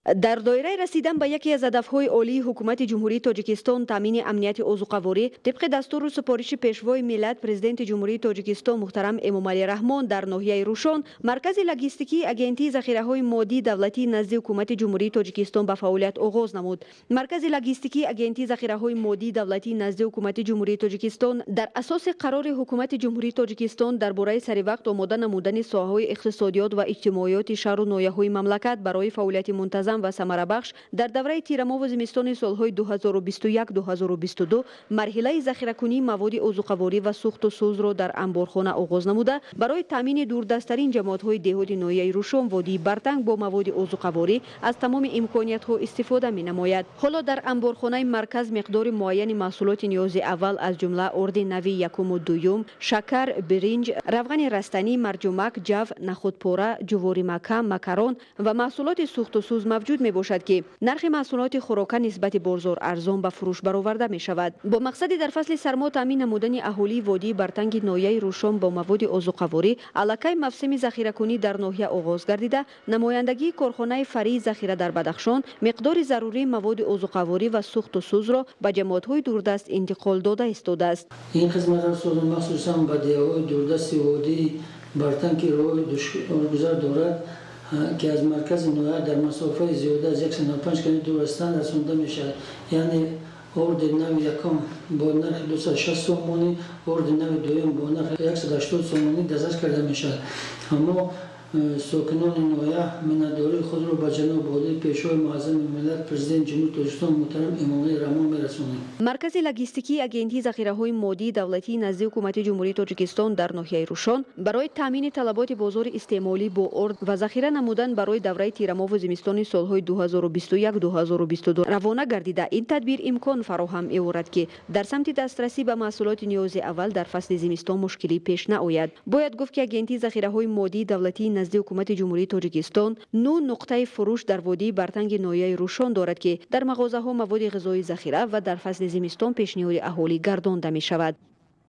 Дар доираи расидан ба яке аз ҳадафҳои олии Ҳукумати Ҷумҳурии Тоҷикистон, таъмини амнияти озуқаворӣ, тибқи дастуру супориши Пешвои миллат, Президенти Ҷумҳурии Тоҷикистон муҳтарам Эмомалӣ Раҳмон, дар ноҳияи Рӯшон Маркази логистикии Агентии захираҳои моддии давлатии назди Ҳукумати Ҷумҳурии Тоҷикистон ба фаъолият оғоз намуд. Маркази логистикии Агентии захираҳои моддии давлатии назди Ҳукумати Ҷумҳурии Тоҷикистон дар асоси қарори Ҳукумати Ҷумҳурии Тоҷикистон дар бораи саривақт омода намудани соҳаҳои иқтисодиёт ва иҷтимоиёти шаҳру ноҳияҳои мамлакат барои фаъолияти мунтазам ва самарабахш дар давраи тирамоҳу зимистони солҳои 2021-2022, марҳилаи захиракунии маводи озуқаворӣ ва сӯхту сӯзро дар анборхона оғоз намуда, барои таъмини дурдасттарин ҷамоатҳои деҳоти ноҳияи Рӯшон, водии Бартанг бо маводи озуқаворӣ аз тамоми имкониятҳо истифода менамояд. Ҳоло дар анборхонаи марказ миқдори муайяни маҳсулоти ниёзи аввал, аз ҷумла орди нави якуму дуюм, шакар, биринҷ, равғани растанӣ, марҷумак, ҷав, нахудпора, ҷуворимакка, макарон ва маҳсулоти сӯхту сӯз мавҷуд мебошад, ки нархи маҳсулоти хӯрока нисбати бозор арзон ба фурӯш бароварда мешавад. Бо мақсади дар фасли сармо таъмин намудани аҳолии водии Бартанги ноҳияи Рӯшон бо маводи озуқаворӣ, аллакай мавсими захиракунӣ дар ноҳия оғоз гардида, намояндагии корхонаи фаръии захира дар Бадахшон миқдори зарурии маводи озуқаворӣ ва сӯхту сӯзро ба ҷамоатҳои дурдаст интиқол дода истодааст. Ин хизматрасонӣ махсусан ба деҳаҳои дурдасти водии Бартанг, ки роҳи душворгузар дорад, ки аз маркази ноҳия дар масофаи зиёда аз 195 километр дур ҳастанд, расонда мешавад. Яъне орди нави якум бо нархи 260 сомонӣ, орди нави дуюм бо нархи 180 сомонӣ дастрас карда мешавад. Аммо сокинони ноҳия миннатдории худро ба ҷаноби олӣ, Пешвои муаззами миллат, Президенти Ҷумҳурии Тоҷикистон муҳтарам Эмомалӣ Раҳмон мерасонем. Маркази логистикии Агентии захираҳои моддии давлатии назди Ҳукумати Ҷумҳурии Тоҷикистон дар ноҳияи Рӯшон барои таъмини талаботи бозори истеъмолӣ бо орд ва захира намудан барои давраи тирамоҳу зимистони солҳои 2021-2022 равона гардида, ин тадбир имкон фароҳам меорад, ки дар самти дастрасӣ ба маҳсулоти ниёзи аввал дар фасли зимистон мушкилӣ пеш наояд. Бояд гуфт, ки Агентии захираҳои моддии давлатии назди Ҳукумати Ҷумҳурии Тоҷикистон нӯ нуқтаи фурӯш дар водии Бартанги ноҳияи Рӯшон дорад, ки дар мағозаҳо маводи ғизоӣ захира ва дар фасли зимистон пешниҳоди аҳолӣ гардонда мешавад.